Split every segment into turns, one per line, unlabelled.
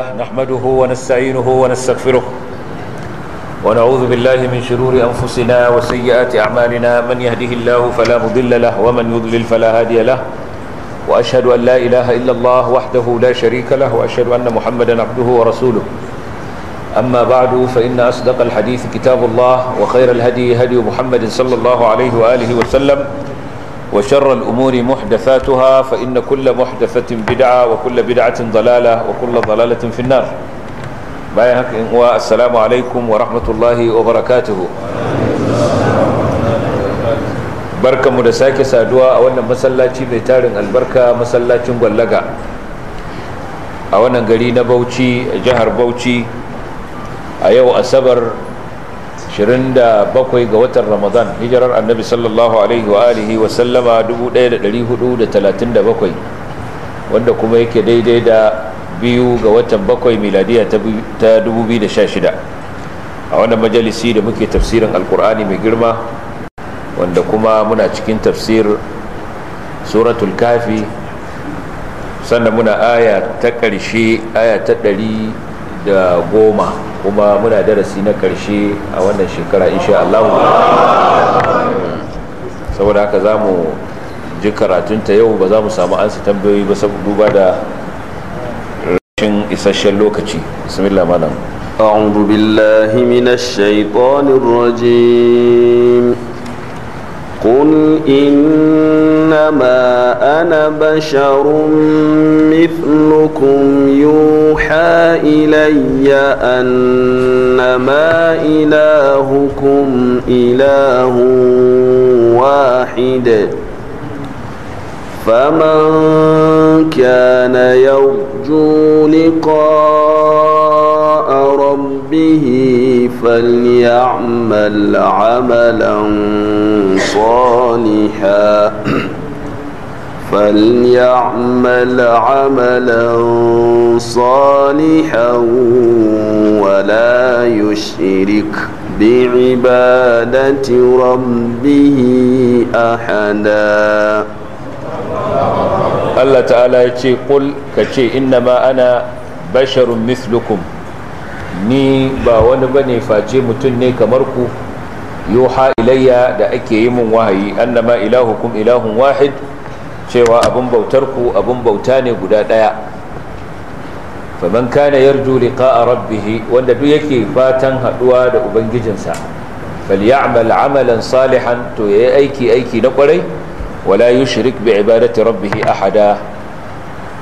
لله نحمده ونستعينه ونستغفره ونعوذ بالله من شرور أنفسنا وسيئات أعمالنا، من يهده الله فلا مضل له ومن يضلل فلا هادي له، وأشهد أن لا إله إلا الله وحده لا شريك له، وأشهد أن محمدا عبده ورسوله. أما بعد، فإن أصدق الحديث كتاب الله، وخير الهدي هدي محمد صلى الله عليه وآله وسلم، وشر الأمور محدثاتها، فإن كل محدثة بدعة وكل بدعة ضلالة وكل ضلالة في النار. السلام عليكم ورحمة الله وبركاته. Barkanmu da sake saduwa a wannan masallaci mai tarin albarka, masallacin Gwallaga, a wannan gari na Bauchi, jihar Bauchi, a yau Asabar 27 ga watan Ramadan, hijirar Annabi sallallahu alaihi wa alihi wa sallama 1437, wanda kuma yake daidai da 2 ga watan 7 miladiya ta 2016, a wannan majalisi da muke tafsirin Alkur'ani mai girma, wanda kuma muna cikin tafsir Suratul Kafi, sannan muna aya ta ƙarshe, aya ta 110, kuma muna darasi na ƙarshe a wannan shekara insha Allah. Saboda haka za mu ji karatunta yau, ba za mu samu ansa tambayoyi ba saboda duba da rashin isasshen lokaci. Bismillah malam.
أعوذ بالله من الشيطان الرجيم. قل إنما أنا بشر مثلكم يوحى إلي أنما إلهكم إله واحد، فمن كان يرجو لقاء ربه فليعمل عملا صالحا فليعمل عملا صالحا ولا يشرك بعبادة ربه أحدا.
Allah ta'ala ya ce, ƙul, ka ce, innama ana basharun mithlukum, ni ba wani bane face mutum ne kamar ku, yuha ilayya, da ake yi mun wahayi, annama ilahukum ilahun wahid, cewa abun bautar ku abun bauta ne guda ɗaya. Faman kana yarju liqa'a rabbih, wanda duk yake fatan haduwa da ubangijinsa, falyamal amalan salihan, to yayi aiki aiki na kwarai, wala yushrik bi ibadati rabbih ahada,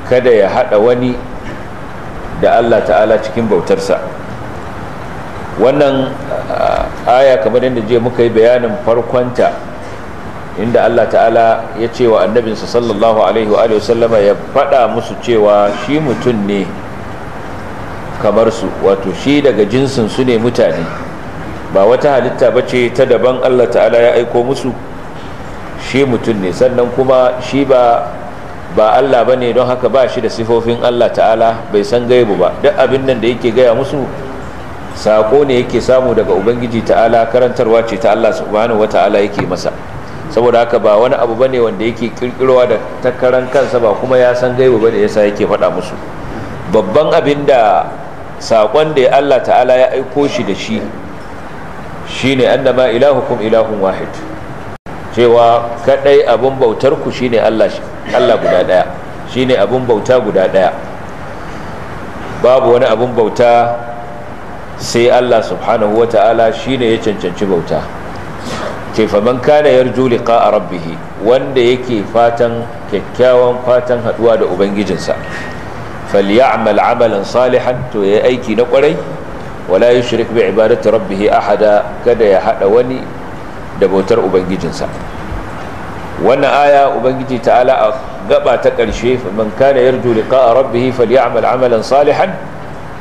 kada ya hada wani da Allah ta'ala cikin bautarsa. Wannan aya, kamar yadda jiya muka yi bayanin farkonta, inda Allah ta'ala ya ce wa annabinsa sallallahu alaihi wa sallama ya faɗa musu cewa shi mutum ne kamar su, wato shi daga jinsin su ne mutane, ba wata halitta bace ta daban Allah ta'ala ya aiko musu, shi mutum ne. Sannan kuma shi ba Allah bane, don haka ba shi da sifofin Allah ta'ala, bai san gaibu ba. Duk abin nan da yake gaya musu sako ne yake samu daga Ubangiji ta'ala, karantarwa ce ta Allah subhanahu wata'ala yake masa. Saboda haka ba wani abu bane wanda yake kirkirowa da takaran kansa, ba kuma ya san gaibu bane yasa yake faɗa musu. Babban abin da sakon da Allah ta'ala ya aiko shi da shi shine annama ilahukum ilahun wahid, cewa kadai abun bautar ku shine Allah, Allah guda daya, shine abun bauta guda daya, babu wani abun bauta sai Allah subhanahu wata'ala, shine ya cancanci bauta. Ce faman kana yarju liqa'a rabbih, wanda yake fatan kyakkyawan fatan haduwa da ubangijinsa, falyamal amalan salihan, to yayi aiki na kwarai, wala yushrik bi ibadati rabbih ahada, kada ya hada wani da bautar ubangijinsa. Wannan aya, Ubangiji ta'ala a gaba ta ƙarshe, man kana yarju liqa'a rabbih falyamal amalan salihan,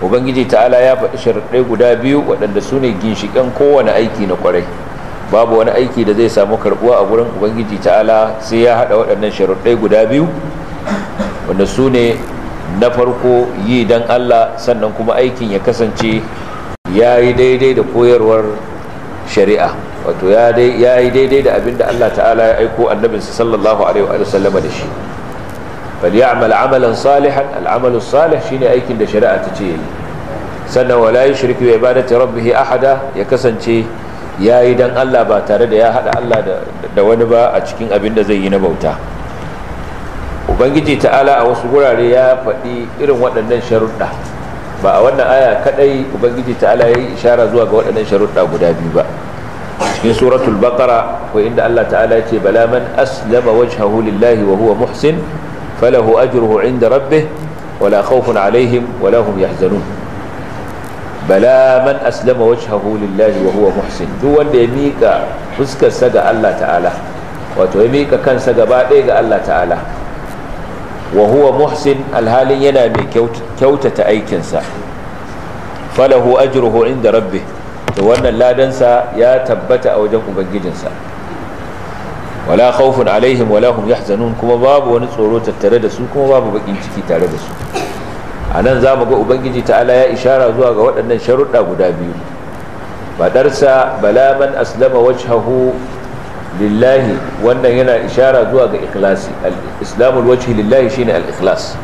Ubangiji ta'ala ya faɗi sharuɗai guda biyu waɗanda su ne ginshiƙan kowane aiki na ƙwarai. Babu wani aiki da zai samu karɓuwa a gurin Ubangiji ta'ala sai ya haɗa waɗannan sharuɗai guda biyu, wanda su ne na farko yi dan Allah, sannan kuma aikin ya kasance ya yi daidai da koyarwar shari'a, wato ya yi daidai da abinda Allah ta'ala ya aiko annabinsa sallallahu alaihi wa sallama da shi. Falyamal amalan salihan, al'amalu salih shine aikin da shari'a ta ce yayi. Sannan wala yushrik bi ibadati rabbih ahada, ya kasance yayi dan Allah ba tare da ya hada Allah da wani ba a cikin abin da zai yi na bauta. Ubangiji ta'ala a wasu gurare ya faɗi irin waɗannan sharuɗa. Ba a wannan aya kadai Ubangiji ta'ala ya yi ishara zuwa ga waɗannan sharuɗa guda biyu ba. Cikin suratul baqara ko inda Allah ta'ala ya ce bala man aslama wajhahu lillahi wa huwa muhsin falahu ajruhu inda rabbih wala khawfun alaihim wala hum yahzanun. Bala man aslama wajhahu lillahi wa huwa muhsin, duk wanda ya mika fuskarsa ga Allah ta'ala, wato ya mika kansa gaba ɗaya ga Allah ta'ala, wa huwa muhsin, alhalin yana mai kyautata aikinsa, falahu ajruhu inda rabbih, to wannan ladansa ya tabbata a wajen ubangijinsa. Wala khawfun alaihim wala hum yahzanun, kuma babu wani tsoro tattare da su, kuma babu bakin ciki tare da su. Anan zamu ga Ubangiji ta'ala ya ishara zuwa ga waɗannan sharuɗa guda biyu. Fadarsa bala man aslama wajhahu lillahi, wannan yana ishara zuwa ga ikhlasi. Al-islamul wajhi lillahi shine al-ikhlas.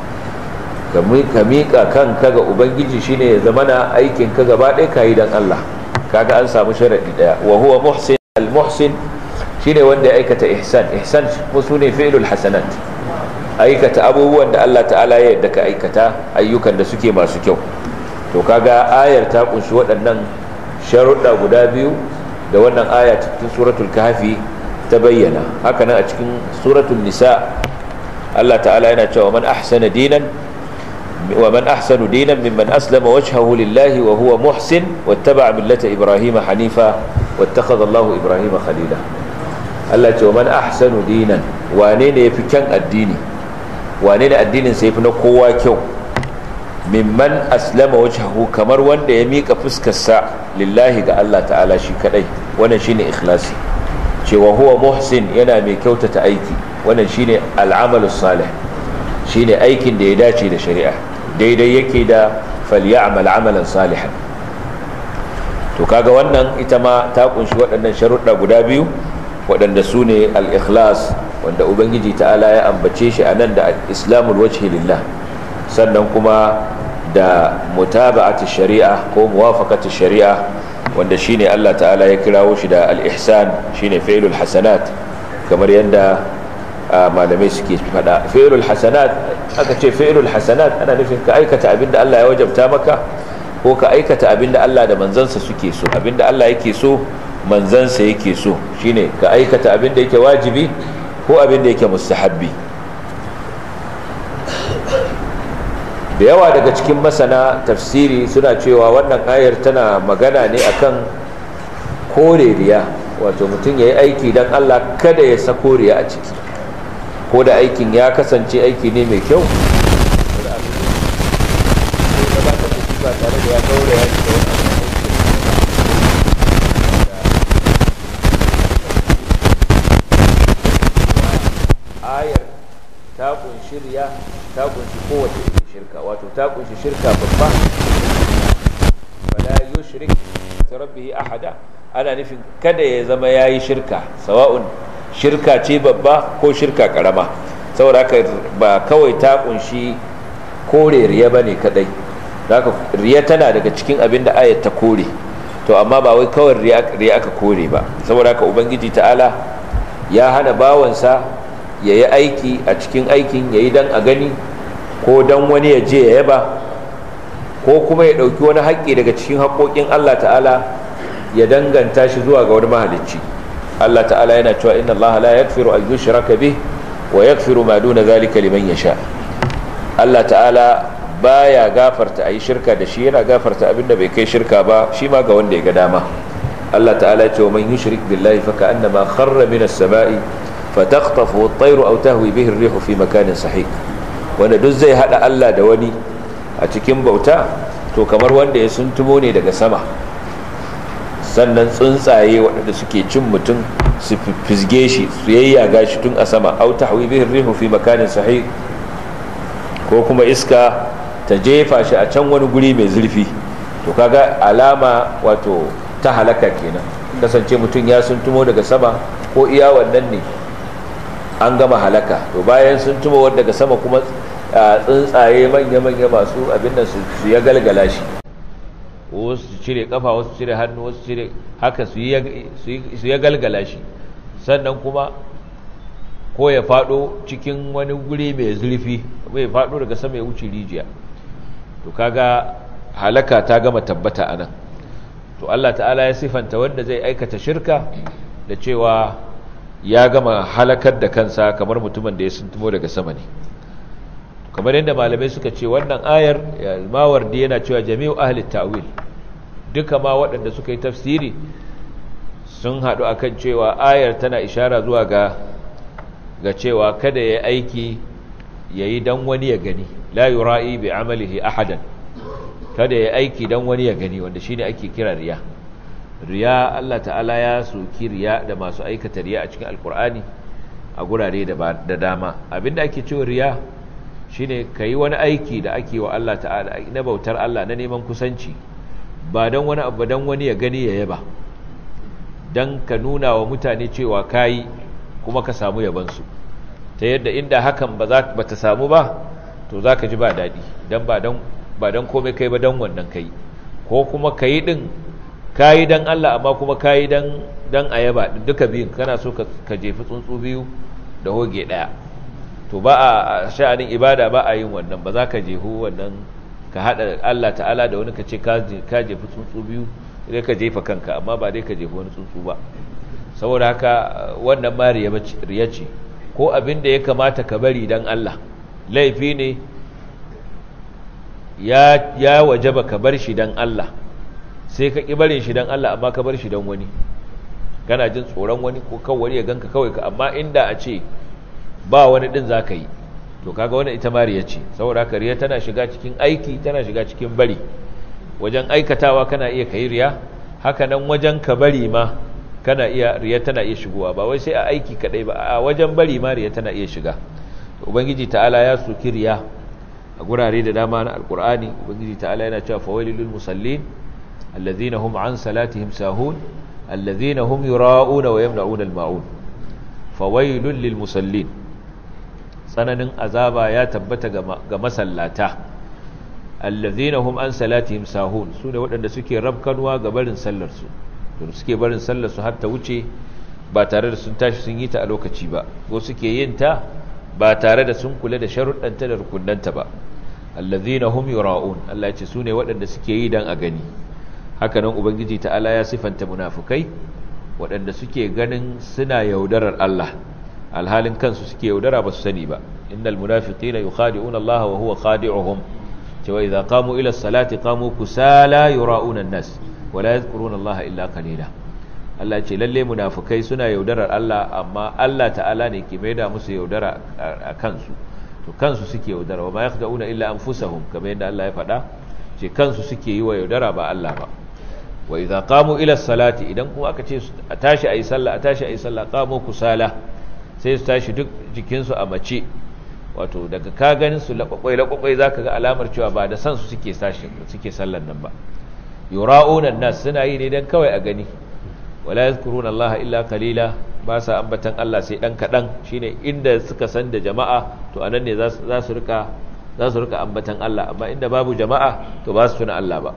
Ka miƙa kanka ga Ubangiji shine ya zamana aikin ka gaba ɗaya kayi dan Allah. Kaga an samu sharadi daya. Wa huwa muhsin, al-muhsin shine wanda ya aikata ihsan. Ihsan sune fi'lul hasanat, aikata abubuwan da Allah ta'ala ya yarda ka aikata, ayyukan da suke masu kyau. To kaga ayar ta kunshi waɗannan sharuɗa guda biyu da wannan aya cikin suratul kahfi ta bayyana. Haka nan a cikin suratul nisa Allah ta'ala yana cewa man ahsana dinan wa man ahsanu dinan mimman aslama wajhahu lillahi wa huwa muhsin wattaba'a millata ibrahima hanifa wattakhadha Allahu ibrahima khalila. Allah ce wa man ahsanu dinan, wane ne yafi kyan addini, wane ne addinin sa yafi na kowa kyau, mimman aslama wajhahu, kamar wanda ya mika fuskar sa lillahi ga Allah ta'ala shi kadai. Wannan shine ikhlasi. Cewa huwa muhsin, yana mai kyautata aiki. Wannan shine al'amalu salih, shine aikin da ya dace da shari'a, daidai yake da falyamal amalan salihan. To kaga wannan ita ma ta kunshi waɗannan sharuɗa guda biyu, waɗanda su ne al-ikhlas, wanda Ubangiji ta'ala ya ambace shi a nan da islamul wajhi lillah, sannan kuma da mutaba'ati shari'a ko muwafaqati shari'a, wanda shine Allah ta'ala ya kirawo shi da al-ihsan, shine fi'lul hasanat, kamar yadda malamai suke faɗa. Fi'lul hasanat, aka ce fi'lul hasanat ana nufin ka aikata abinda Allah ya wajabta maka, ko ka aikata abinda Allah da manzansa suke so, abinda Allah yake so manzansa yake so, shine ka aikata abinda yake wajibi ko abinda yake mustahabbi. Da yawa daga cikin masana tafsiri suna cewa wannan ayar tana magana ne akan kore riya, wato mutum ya yi aiki don Allah kada ya sako riya a ciki, ko da aikin ya kasance aiki ne mai kyau, ba tare da ya gauraya shi da wani ayar ta kunshi riya, ta kunshi kowace irin shirka, wato ta kunshi shirka babba. Fala yushrik bi rabbih ahada, ana nufin kada ya zama yayi shirka, sawa'un shirka ce babba ko shirka karama. Saboda haka ba kawai ta kunshi kore riya bane kadai, haka riya tana daga cikin abin da ayat ta kore, to amma ba wai kawai riya aka kore ba. Saboda haka Ubangiji ta'ala ya hana bawansa ya yi aiki a cikin aikin ya yi don a gani, ko don wani ya je ya yaba, ko kuma ya ɗauki wani haƙƙi daga cikin haƙƙoƙin Allah ta'ala ya danganta shi zuwa ga wani mahalicci. Allah ta'ala yana cewa inna Allah la yaghfiru an yushraka bih wa yaghfiru ma duna zalika liman yasha. Allah ta'ala baya gafarta ayi shirka da shi, yana gafarta abinda bai kai shirka ba shi ma ga wanda ya ga dama. Allah ta'ala ya ce wa man yushrik billahi fa ka'annama kharra minas sama'i fataqtafu at-tayru aw tahwi bihi ar-rihu fi makanin sahiq. Wanda duk zai hada Allah da wani a cikin bauta, to kamar wanda ya suntumo ne daga sama, sannan tsuntsaye waɗanda suke cin mutum su fizge shi, su yayyaga shi tun a sama, aw tahwi bihi ar-rihu fi makanin sahiq, ko kuma iska ta jefa shi a can wani guri mai zurfi. To kaga alama wato ta halaka kenan, kasance mutum ya suntumo daga sama, ko iya wannan ne An gama halaka. To bayan sun tuma wadda daga sama kuma tsuntsaye manya-manya masu abin nan su ya galgala shi, wasu su cire kafa, wasu cire hannu, wasu cire haka, su ya galgala shi. Sannan kuma ko ya fado cikin wani guri mai zurfi, mai fado daga sama ya wuce rijiya. To kaga halaka ta gama tabbata anan. To Allah ta'ala ya sifanta wanda zai aikata shirka da cewa ya gama halakar da kansa kamar mutumin da ya suntumo daga sama ne. Kamar yadda malamai suka ce, wannan ayar, Mawardi yana cewa jami'u ahli ta'wil, duka ma waɗanda suka yi tafsiri sun haɗu akan cewa ayar tana ishara zuwa ga cewa kada ya aiki yayi dan wani ya gani, la yura'i bi amalihi ahadan, kada ya aiki dan wani ya gani, wanda shine ake kira riya. Riya, Allah ta'ala ya soki riya da masu aikata riya a cikin Alkur'ani a gurare da dama. Abinda ake cewa riya shine kayi wani aiki da ake wa Allah ta'ala na bautar Allah, na neman kusanci, ba dan wani abu, dan wani ya gani ya yaba, dan ka nuna wa mutane cewa kayi kuma ka samu yabansu, ta yadda inda hakan ba ta samu ba to za ka ji ba daɗi, don ba don komai kai ba, don wannan kai, ko kuma kayi ɗin kayi don Allah amma kuma kayi don ayaba. Duka biyun kana so ka jefi tsuntsu biyu da hoge ɗaya. To ba a sha'anin ibada ba a yin wannan, ba za ka jehu wannan ka haɗa Allah ta'ala da wani ka ce ka jefi tsuntsu biyu, sai ka jefa kanka, amma ba dai ka jefi wani tsuntsu ba. Saboda haka wannan ma riya ce. Ko abin da ya kamata ka bari don Allah, laifi ne ya wajaba ka bar shi don Allah, sai ka ƙi barin shi don Allah amma ka bar shi don wani, kana jin tsoron wani ko kan wani ya ganka kawai ka, amma inda a ce ba wani ɗin za ka yi, to kaga wannan ita ma riya ce. Saboda haka riya tana shiga cikin aiki, tana shiga cikin bari. Wajen aikatawa kana iya kai riya, haka nan wajen ka bari ma kana iya, riya tana iya shigowa, ba wai sai a aiki kadai ba, a wajen bari ma riya tana iya shiga. Ubangiji ta'ala ya soki riya a gurare da dama na Alkur'ani. Ubangiji ta'ala yana cewa fawailul lil musallin alladhina hum an salatihim sahun alladhina hum yura'una wa yamna'una al-ma'un. Fawailul lil musallin, tsananin azaba ya tabbata ga masallata, alladhina hum an salatihim sahun, sune waɗanda suke rabkanwa ga barin sallar su, to suke barin sallar su har ta wuce ba tare da sun tashi sun yi ta a lokaci ba, ko suke yin ta ba tare da sun kula da sharuɗanta da rukunnanta ba. Alladhina hum yura'un, Allah ya ce sune waɗanda suke yi dan a gani. Haka nan Ubangiji ta'ala ya sifanta munafukai waɗanda suke ganin suna yaudarar Allah, alhalin kansu suke yaudara ba su sani ba. Innal munafiqina yukhadi'una Allah wa huwa khadi'uhum, cewa idza qamu ila salati qamu kusala yura'una an-nas wa la yadhkuruna Allah illa qalila. Allah ce lalle munafukai suna yaudarar Allah, amma Allah ta'ala ne ke maida musu yaudara a kansu, to kansu suke yaudara. Wa ma yakhda'una illa anfusahum, kamar yadda Allah ya faɗa, ce kansu suke yi wa yaudara ba Allah ba. Wa idza qamu ila salati, idan kuma aka ce a tashi ayi sallah, a tashi ayi sallah, qamu kusala, sai su tashi duk jikinsu a mace, wato daga ka ganin su laƙwaƙwai laƙwaƙwai zaka ga alamar cewa ba da san su suke tashi suke sallan nan ba. Yura'una an-nas, suna yi ne dan kawai a gani. Wala yadhkuruna Allah illa qalila, ba sa ambatan Allah sai dan kadan, shine inda suka san da jama'a to anan ne za su rika ambatan Allah, amma inda babu jama'a to ba su tuna Allah ba.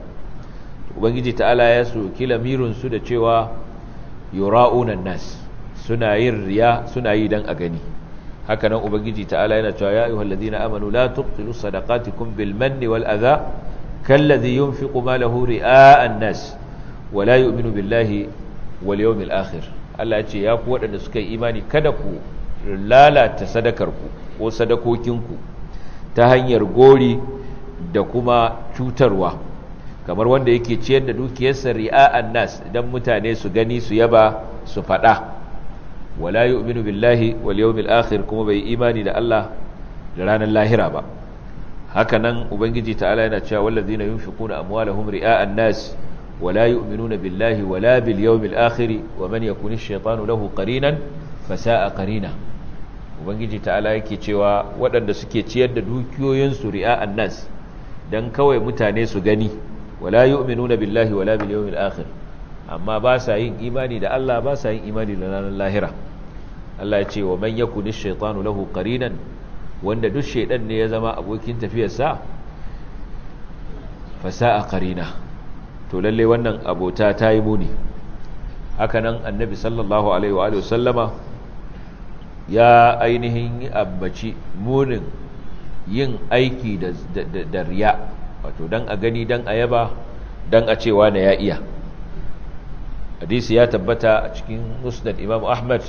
Ubangiji ta'ala ya soki lamirin su da cewa yura'una nas, suna yin riya, suna yi dan a gani. Haka nan Ubangiji ta'ala yana cewa ya ayyuhal ladina amanu la tubtilu sadaqatikum bil manni wal adha kalladhi yunfiqu malahu ri'a'an nas wa la yu'minu billahi wal yawmil akhir. Allah ya ce ya ku waɗanda suka yi imani, kada ku lalata sadakarku ko sadakokinku ta hanyar gori da kuma cutarwa, kamar wanda yake ciyar da dukiyarsa ri'a'an nas, idan mutane su gani su yaba su faɗa. Wala yu'minu billahi wal yawmil akhir, kuma bai imani da Allah da ranar lahira ba. Haka nan Ubangiji ta'ala yana cewa wallazina yunfiquna amwalahum ri'a'an nas wala yu'minuna billahi wala bil yawmil akhir wa man yakuni ash-shaytanu lahu qarinan fasa'a qarina. Ubangiji ta'ala yake cewa waɗanda suke ciyar da dukiyoyinsu ri'a'an nas dan kawai mutane su gani, wala yu'minuna billahi wala bil yawmil akhir, amma ba sa yin imani da Allah, ba sa yin imani da ranar lahira. Allah ya ce wa man yakuni shaytanu lahu qarinan, wanda duk shaydan ne ya zama abokin tafiyarsa, fasa'a qarina, to lalle wannan abota ta yi muni. Hakanan annabi sallallahu alaihi wa alihi sallama ya ainihin ambaci munin yin aiki da riya, wato dan a gani, dan a yaba, dan a cewa na ya iya. Hadisi ya tabbata a cikin Musnad Imam Ahmad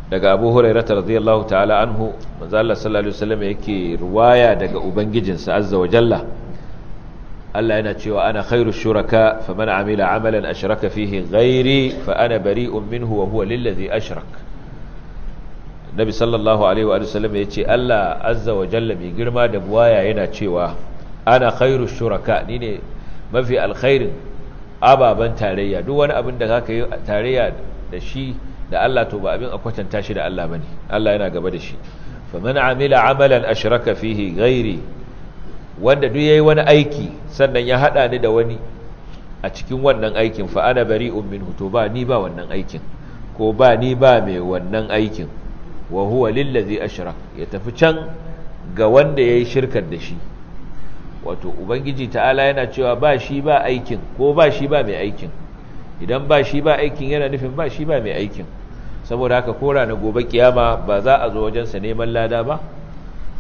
daga Abu Hurairah radhiyallahu ta'ala anhu, manzo Allah sallallahu alaihi wasallam yake ruwaya daga ubangijinsa azza wa jalla. Allah yana cewa ana khairu shuraka faman amila amalan ashraka fihi ghairi fa ana bari'un minhu wa huwa lillazi ashrak. Nabi sallallahu alaihi wa sallam yace Allah azza wa jalla mai girma da buwaya yana cewa ana khairu shuraka, ni ne mafi alkhairin ababan tarayya. Duk wani abin da zaka yi tarayya da shi da Allah to ba abin a kwatanta shi da Allah bane, Allah yana gaba da shi. Faman amila amalan ashraka fihi ghairi, wanda duk yayi wani aiki sannan ya hada ni da wani a cikin wannan aikin, fa ana bari'un minhu, to ba ni ba wannan aikin, ko ba ni ba mai wannan aikin, wa huwa lillazi ashrak, ya tafi can ga wanda yayi shirkar da shi. Wato ubangiji ta'ala yana cewa ba shi ba aikin, ko ba shi ba mai aikin. Idan ba shi ba aikin yana nufin ba shi ba mai aikin. Saboda haka kora na gobe kiyama ba za a zo wajensa neman lada ba,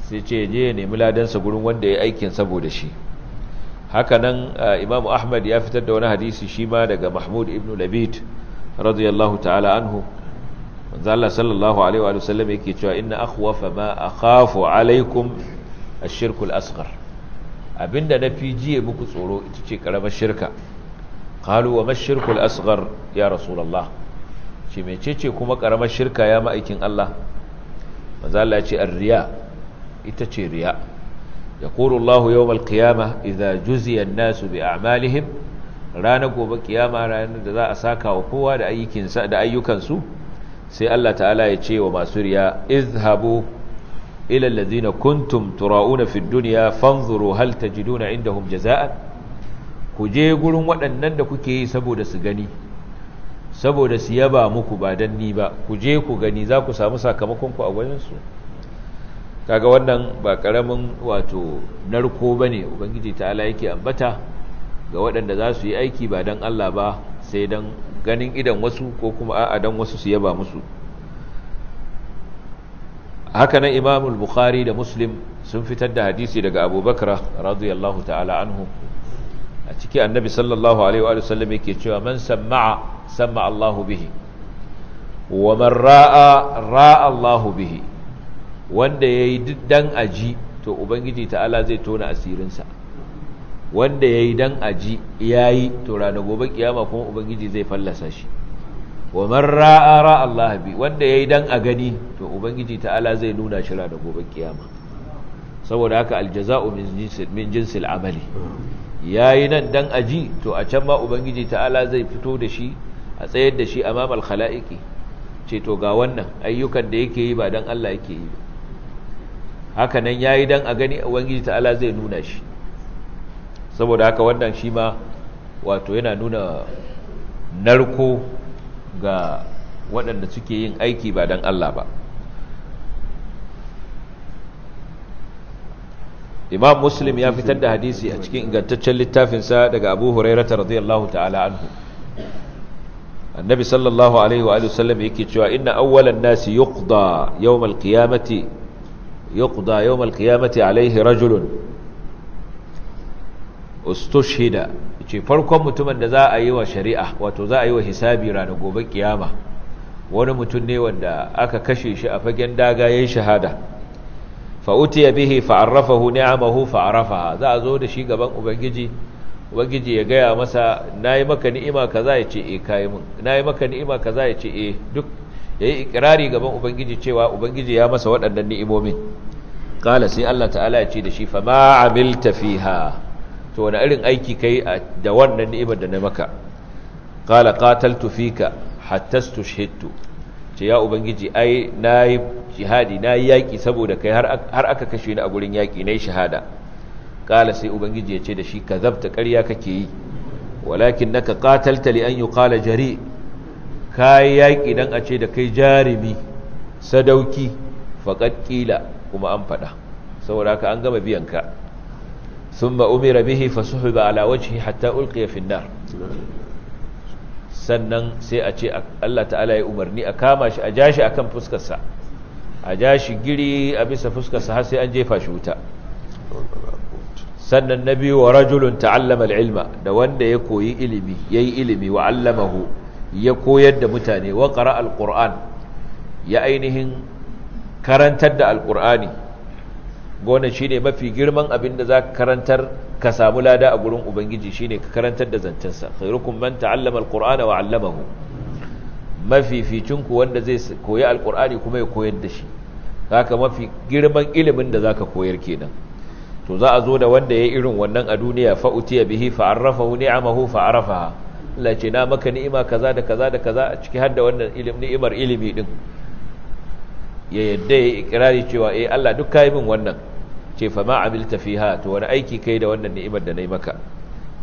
sai ce je ya nemi ladansa gurin wanda ya aikin saboda shi. Hakanan Imam Ahmad ya fitar da wani hadisi shi ma daga Mahmud ibn Labid radiyallahu ta'ala anhu, manzo Allah sallallahu alaihi wa sallam yake cewa inna akhwafa ma akhafu alaikum ash-shirku al-asghar, abinda na fi jiye muku tsoro ita ce karamar shirka. Qalu wa ma ash-shirku al-asghar ya rasulullah, ce mecece kuma karamar shirka ya ma'aikin Allah? Manzo Allah ya ce ar-riya, ita ce riya. Yaqulu Allah yawm al-qiyamah idza juziya an-nasu bi a'malihim, ranar gobe kiyama, ranar da za a saka wa kowa da ayyukansa da ayyukansu, sai Allah ta'ala ya ce wa masu riya izhabu ila alladhina kuntum tura'una fi dunya fanzuru hal tajiduna indahum jaza'an, ku je gurin waɗannan da kuke yi saboda su gani, saboda su yaba muku ba dan ni ba, ku je ku gani za ku samu sakamakon ku a wajen su. Kaga wannan ba karamin wato narko bane ubangiji ta'ala yake ambata ga waɗanda za su yi aiki ba dan Allah ba, sai dan ganin idan wasu ko kuma a'a dan wasu su yaba musu. Haka nan Imam al-Bukhari da Muslim sun fitar da hadisi daga Abu Bakra radiyallahu ta'ala anhu, a ciki annabi sallallahu alaihi wa sallam yake cewa man sama'a sama'a Allahu bihi wa man ra'a ra'a Allahu bihi, wanda yayi duk dan aji to ubangiji ta'ala zai tona asirinsa, wanda yayi dan aji yayi to ranar gobe kiyama kuma ubangiji zai fallasa shi. Wa man ra'a ra'a Allah bi, wanda yayi dan a gani to ubangiji ta'ala zai nuna shi ranar gobe kiyama. Saboda haka aljaza'u min jinsil amali, yayi nan dan aji to a can ma ubangiji ta'ala zai fito da shi a tsayar da shi amamal khalaiqi, ce to ga wannan ayyukan da yake yi ba dan Allah yake yi ba. Haka nan yayi dan a gani ubangiji ta'ala zai nuna shi. Saboda haka wannan shi ma wato yana nuna narko ga waɗanda suke yin aiki ba dan Allah ba. Imam Muslim ya fitar da hadisi a cikin ingantaccen littafinsa daga Abu Hurairah radiyallahu ta'ala anhu. Annabi sallallahu alaihi wa sallam yake cewa inna awwalan nasi yuqda yawm al-qiyamati yuqda yawm al-qiyamati alaihi rajulun ustushhida, ce farkon mutumin da za a yi wa shari'a, wato za a yi wa hisabi ranar gobe kiyama, wani mutum ne wanda aka kashe shi a fagen daga yayin shahada. Fa utiya bihi fa arrafahu ni'amahu fa arafaha, za a zo da shi gaban ubangiji, ubangiji ya gaya masa nayi maka ni'ima kaza, ya ce eh kai mun, nayi maka ni'ima kaza, ya ce eh, duk yayi ikrari gaban ubangiji cewa ubangiji ya masa waɗannan ni'imomin. Qala, sai Allah ta'ala ya ce da shi fa ma amilta fiha, to wani irin aiki kai da wannan ni'imar da na maka? Qala qataltu fika hatta stushhidtu, ce ya ubangiji ai nayi jihadi, nayi yaki saboda kai har aka kashe ni a gurin yaki, nayi shahada. Qala, sai ubangiji ya ce da shi kazabta, ƙarya kake yi, walakin naka qatalta li an yuqala jari, Kai yaki dan a ce da kai jarimi sadauki, faqad qila, kuma an fada, saboda haka an gama biyan ka. Thumma umira bihi fasuhiba ala wajhi hatta ulqiya fi an-nar. Sannan sai a ce Allah ta'ala ya umarni a kama shi, a jashi akan fuskarsa, a jashi giri a bisa fuskarsa har sai an jefa shi wuta. Sannan na biyu, wa rajulun ta'allama al-ilma, da wanda ya koyi ilimi, yayi ilimi, wa 'allamahu, ya koyar da mutane, wa qara al-qur'an, ya ainihin karantar da al-qur'ani. Gona shine mafi girman abin da zaka karantar ka samu lada a gurin Ubangiji, shine ka karantar da zancensa. Khairukum man ta'allama al-qur'ana wa 'allamahu, mafificin ku wanda zai koyi al-qur'ani kuma ya koyar da shi. Haka mafi girman ilimin da zaka koyar kenan. To za a zo da wanda ya irin wannan a duniya, fa utiya bihi fa arrafahu ni'amahu fa arafaha. Allah ce na maka ni'ima kaza da kaza da kaza, a ciki har da wannan ni'imar ilimi din. Ya yadda ya ikrari cewa eh Allah duk kai min wannan. Ce fa ma amilta fiha, to wani aiki kai da wannan ni'imar da nayi maka?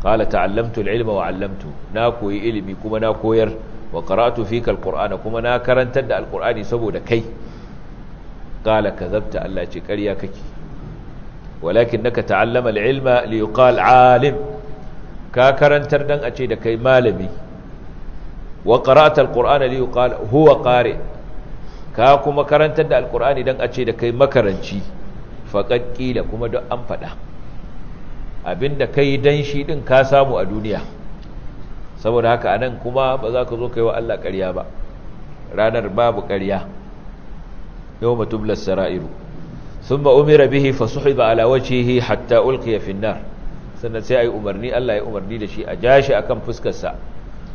Qala ta'allamtu al-ilma wa 'allamtu, na koyi ilimi kuma na koyar, wa qara'tu fika al-qur'ana, kuma na karantar da al-qur'ani saboda kai. Qala kadhabta, Allah ce ƙarya kake, walakinnaka ta'allama al-ilma li yuqal 'alim, ka karantar dan a ce da kai malami, wa qara'ta al-qur'ana li yuqal huwa qari, ka kuma karantar da al-qur'ani dan a ce da kai makaranci. Faqad qila, kuma duk an fada abinda kai dan shi din ka samu a duniya. Saboda haka anan kuma ba za ka zo kai wa Allah ƙarya ba, ranar babu ƙarya. Yawma tubla sara'iru. Thumma umira bihi fasuhiba ala wajhihi hatta ulqiya fi an-nar. Sannan sai ayi umarni, Allah ya umarni da shi a jashi akan fuskar sa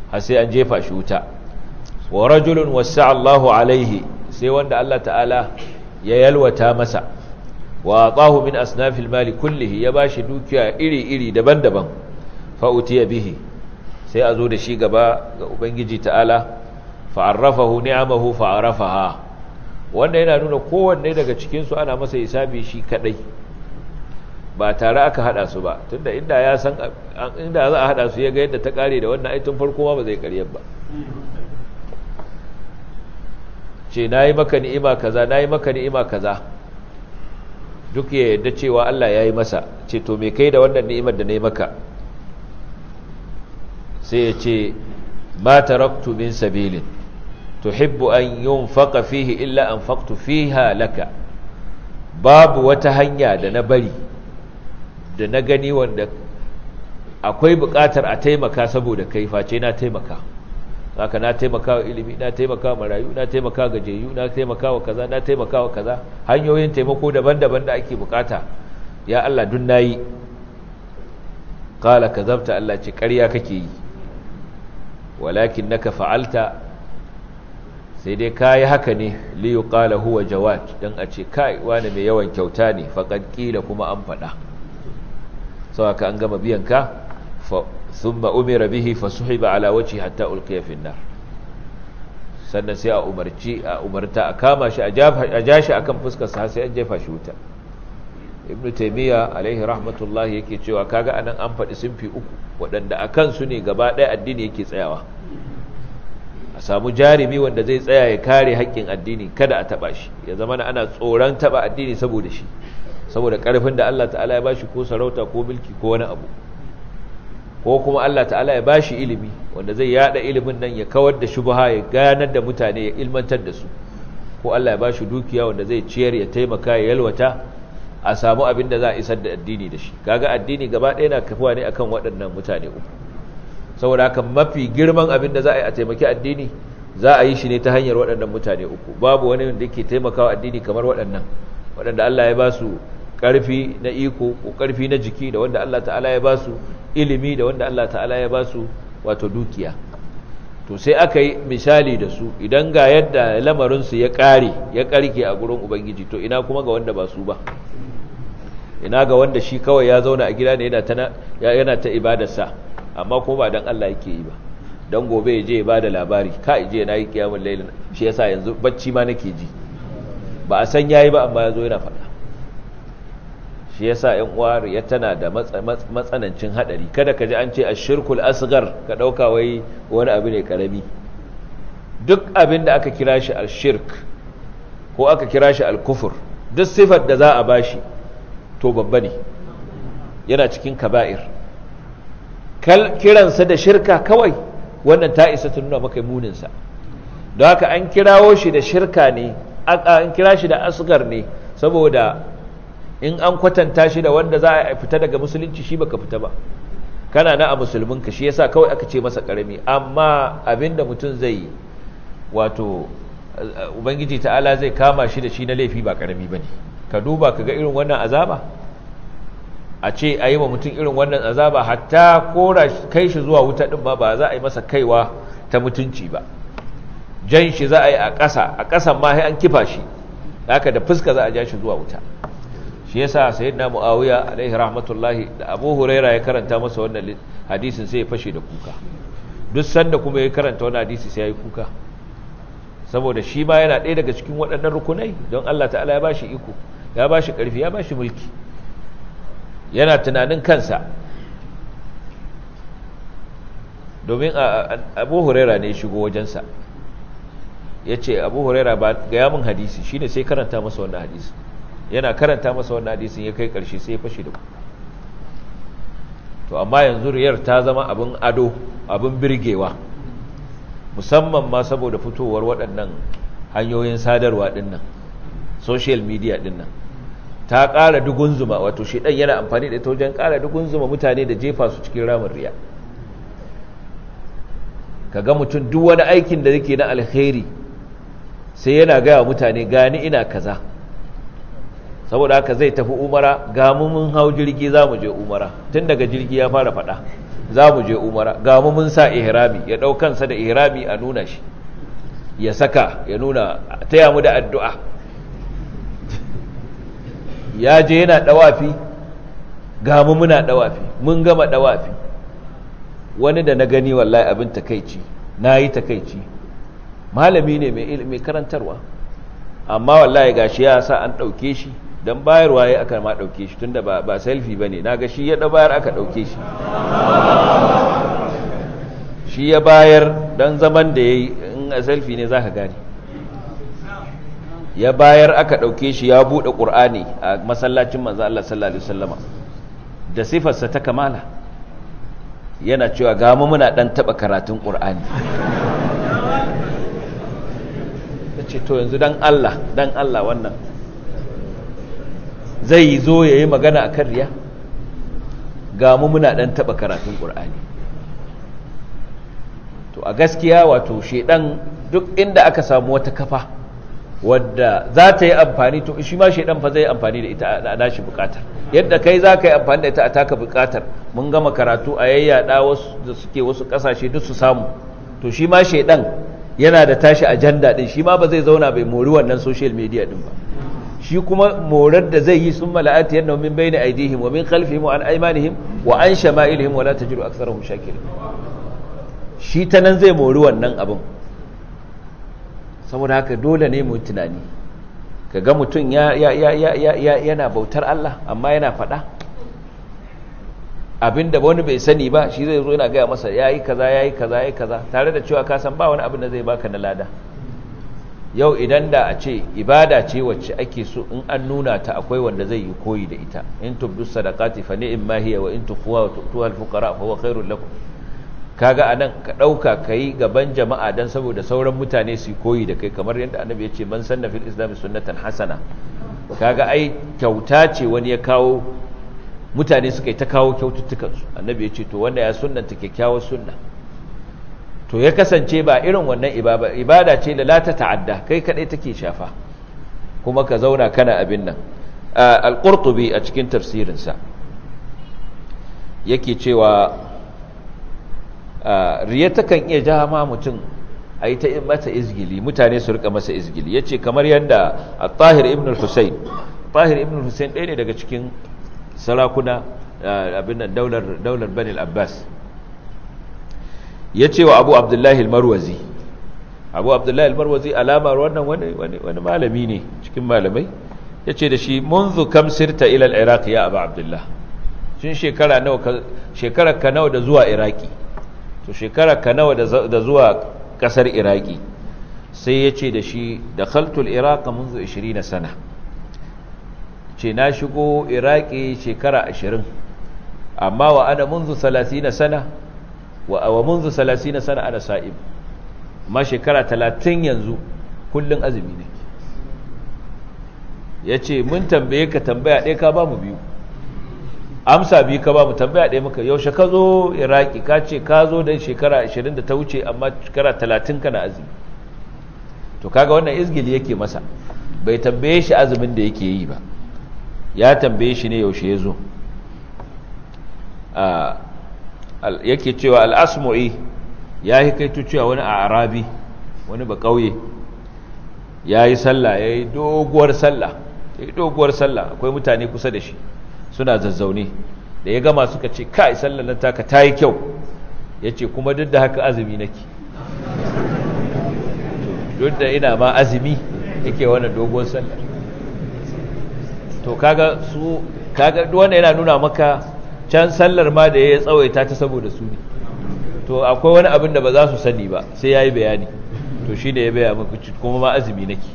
har sai an jefa shi wuta. Wa rajulun wasa'a Allahu alaihi, sai wanda Allah ta'ala ya yalwata masa, wa atahu min asnafil mali kullihi, ya bashi dukiya iri-iri daban-daban. Fa utiya bihi, sai a zo da shi gaba ga Ubangiji ta'ala, fa arrafahu ni'amahu fa arafaha. Wanda yana nuna kowanne daga cikin su ana masa hisabi shi kadai, ba tare aka hada su ba, tunda inda ya san inda za a hada su ya ga yadda ta kare da wannan ai tun farko ma ba zai karyar ba. Ce nayi maka ni'ima kaza, nayi maka ni'ima kaza, duk ya yadda cewa Allah ya yi masa. Ce to me kai da wannan ni'imar da na yi maka? Sai ya ce ma taraktu min sabilin tuhibbu an yunfaqa fihi illa anfaqtu fiha laka, babu wata hanya da na bari da na gani wanda akwai buƙatar a taimaka saboda kai, face na taimaka. Haka na taimaka wa ilimi, na taimaka wa marayu, na taimaka gajeyu, na taimaka wa kaza, na taimaka wa kaza, hanyoyin taimako daban-daban da ake bukata, ya Allah dun nayi. Qala kazabta, Allah ce ƙarya kake yi, walakinnaka fa'alta, sai dai kai haka ne li yuqala huwa jawad, dan a ce kai wani mai yawan kyauta ne, faqad qila, kuma an fada. Saboda an gama biyan ka. Thumma umira bihi fasuhiba ala wajhi hatta ulqiya fi an-nar. Sannan sai a umarci a umarta a kama shi a jashi akan fuskar sa sai an jefa shi wuta. Ibn Taymiyyah alaihi rahmatullahi yake cewa kaga anan an faɗi sinfi uku waɗanda akan su ne gaba ɗaya addini yake tsayawa. A samu jarimi wanda zai tsaya ya kare haƙƙin addini, kada a taɓa shi, ya zama ana tsoron taɓa addini saboda shi, saboda ƙarfin da Allah ta'ala ya bashi ko sarauta ko mulki ko wani abu, ko kuma Allah ta'ala ya bashi ilimi wanda zai yada ilimin nan ya kawar da shubha, ya ganar da mutane, ya ilmantar da su, ko Allah ya bashi dukiya wanda zai ciyar, ya taimaka, ya yalwata, a samu abin da za a isar da addini da shi. Kaga addini gaba ɗaya na kafuwa ne akan waɗannan mutane uku. Saboda haka mafi girman abin da za a yi a taimaki addini, za a yi shi ne ta hanyar waɗannan mutane uku. Babu wani wanda yake taimakawa addini kamar waɗannan, waɗanda Allah ya ba su ƙarfi na iko ko ƙarfi na jiki, da wanda Allah ta'ala ya ba su ilimi, da wanda Allah ta'ala ya ba su wato dukiya. To sai aka yi misali da su, idan ga yadda lamarinsu ya ƙare, ya ƙarke a gurin Ubangiji, to ina kuma ga wanda ba su ba, ina ga wanda shi kawai ya zauna a gida ne yana ta ibadarsa, amma kuma ba dan Allah yake yi ba, dan gobe ya je ya bada labari, ka je na yi kiyamul layl, shi yasa yanzu bacci ma nake ji, ba a san yayi ba amma yazo yana faɗa. Shi yasa ƴan uwa ya tana da matsanancin hadari. Kada ka ji an ce ashirkul asghar ka dauka wai wani abu ne karami. Duk abin da aka kira shi al-shirk ko aka kira shi al-kufur, duk sifar da za a bashi to babba ne, yana cikin kaba'ir. Kiransa da shirka kawai wannan ta isa ta nuna maka muninsa. Don haka an kirawo shi da shirka ne, an kira shi da asgar ne, saboda in an kwatanta shi da wanda za a fita daga musulunci shi baka fita ba, kana na a musulminka, shi yasa kawai aka ce masa karami. Amma abinda mutum zai yi, wato Ubangiji ta'ala zai kama shi da shi na laifi ba karami bane. Ka duba ka ga irin wannan azaba, a ce a yi wa mutum irin wannan azaba, hatta kora kai shi zuwa wuta din ma ba za a yi masa kaiwa ta mutunci ba, jan shi za a yi a ƙasa, a ƙasan ma sai an kifa shi, haka da fuska za a ja shi zuwa wuta. Shi yasa sayyidina Muawiya alaihi rahmatullahi da Abu Huraira ya karanta masa wannan hadisin sai ya fashe da kuka. Duk sanda kuma ya karanta wannan hadisi sai ya yi kuka, saboda shi ma yana ɗaya daga cikin waɗannan rukunai. Don Allah ta'ala ya bashi iko, ya bashi ƙarfi, ya bashi mulki, yana tunanin kansa. Domin Abu Huraira ne shigo wajensa, ya ce Abu Huraira ba gaya min hadisi, shine sai karanta masa wannan hadisi. Yana karanta masa wannan hadisin ya kai ƙarshe sai ya fashe da kuka. To amma yanzu riyar ta zama abin ado, abin birgewa, musamman ma saboda fitowar waɗannan hanyoyin sadarwa ɗinnan, social media ɗinnan, ta ƙara dugunzuma. Wato shedan yana amfani da ita wajen ƙara dugunzuma mutane da jefa su cikin ramin riya. Kaga mutum duk wani aikin da yake na alkhairi sai yana gaya mutane gani ina kaza, saboda haka zai tafi umara, ga mu mun hau jirgi za mu je umara, tun daga jirgi ya fara faɗa za mu je umara, ga mu mun sa ihrami, ya ɗau kansa da ihrami a nuna shi, ya saka ya nuna taya mu da addu'a. Ya je yana ɗawafi, ga mu muna ɗawafi, mun gama ɗawafi. Wani da na gani wallahi abin takaici, na yi takaici, malami ne mai karantarwa, amma wallahi gashi ya sa an ɗauke shi don bayarwa ya aka ma ɗauke shi, tunda ba selfie ba ne, na ga shi ya bayar aka ɗauke shi, shi ya bayar don zaman da ya yi, in a selfie ne za ka gane. Ya bayar aka ɗauke shi ya buɗe ƙur'ani a masallacin manzo Allah sallallahu alaihi wasallama da sifarsa ta kamala, yana cewa ga mu muna ɗan taɓa karatun ƙur'ani. Ce to yanzu dan Allah, dan Allah wannan zai zo ya yi magana akan riya? Ga mu muna dan taba karatun Qur'ani. To a gaskiya wato shedan duk inda aka samu wata kafa wadda za ta yi amfani, to shi ma shedan fa zai yi amfani da ita a nashi bukatar. Yadda kai za ka yi amfani da ita a taka bukatar, mun gama karatu a yayyada wasu da suke wasu kasashe duk su samu, to shi ma shedan yana da tashi ajanda din, shi ma ba zai zauna bai mori wannan social media din ba. Shi kuma morar da zai yi, sun mala'ati yadda min bayni aidihim wa min khalfihim wa an aymanihim wa an shama'ilihim wa la tajidu aktharahum shakirin. Shi ta nan zai mori wannan abin. Saboda haka dole ne mu tunani. Kaga mutum ya ya ya ya ya yana bautar Allah amma yana faɗa abinda wani bai sani ba, shi zai zo yana gaya masa yayi kaza yayi kaza yayi kaza, tare da cewa ka san ba wani abin da zai baka na lada. Yau idan da a ce ibada ce wacce ake so in an nuna ta akwai wanda zai yi koyi da ita, in tubdu sadaqati fa ni'ma hiya wa in tukhfuha wa tu'tuha al-fuqara fa huwa khairul lakum. Kaga anan ka dauka kai gaban jama'a dan saboda sauran mutane su koyi da kai, kamar yadda annabi ya ce man sanna fil islam sunnatan hasana. Kaga ai kyauta ce wani ya kawo, mutane suka yi ta kawo kyaututtukansu, annabi ya ce to wanda ya sunnanta kyakkyawar sunna. To ya kasance ba irin wannan ibada ce da la ta ta'adda, kai kadai take shafa, kuma ka zauna kana abin nan. Al-Qurtubi a cikin tafsirinsa yake cewa riya takan iya ja ma mutum a yi ta mata izgili, mutane su rika masa izgili. Yace kamar yadda At-Tahir ibn al-Husayn, Tahir ibn al-Husayn ɗaya ne daga cikin sarakuna abin nan daular Bani al-Abbas, ya ce wa Abu Abdullahi al-Marwazi, Abu Abdullahi al-Marwazi alamar wannan wani malami ne cikin malamai, ya ce da shi munzu kam sirta ila al-Iraq ya Abu Abdullah, shin shekara ka nawa da zuwa Iraki? To shekara ka nawa da zuwa kasar Iraki? Sai ya ce da shi dakhaltu al-iraq منذ 20 sana, ce na shigo Iraki shekara 20, amma wa ana منذ 30 sana wa منذ 30 sana ana sa'im, amma shekara 30 yanzu kullun azumi ne. Yace mun tambaye ka tambaya ɗaya ka ba mu biyu, amsa biyu ka ba mu, tambaya ɗaya muka, yaushe ka zo Iraki? Ka ce ka zo da shekara 20 da ta wuce, amma shekara 30 kana azumi. To kaga wannan izgili yake masa, bai tambaye shi azumin da yake yi ba, ya tambaye shi ne yaushe ya zo. Yake cewa al-Asmu'i ya yi kaito cewa wani a Arabi, wani ba kauye, ya yi sallah, ya yi doguwar sallah, ya yi doguwar sallah, akwai mutane kusa da shi suna zazzaune, da ya gama suka ce kai sallar nan taka ta yi kyau. Ya ce kuma duk da haka azumi nake, duk da ina ma azumi yake wannan doguwar sallar. To kaga su, kaga duk wanda yana nuna maka can sallar ma da ya tsawaita ta saboda su ne. To akwai wani abin da ba za su sani ba sai yayi bayani. To shi da ya baya maka kuma ma azumi nake.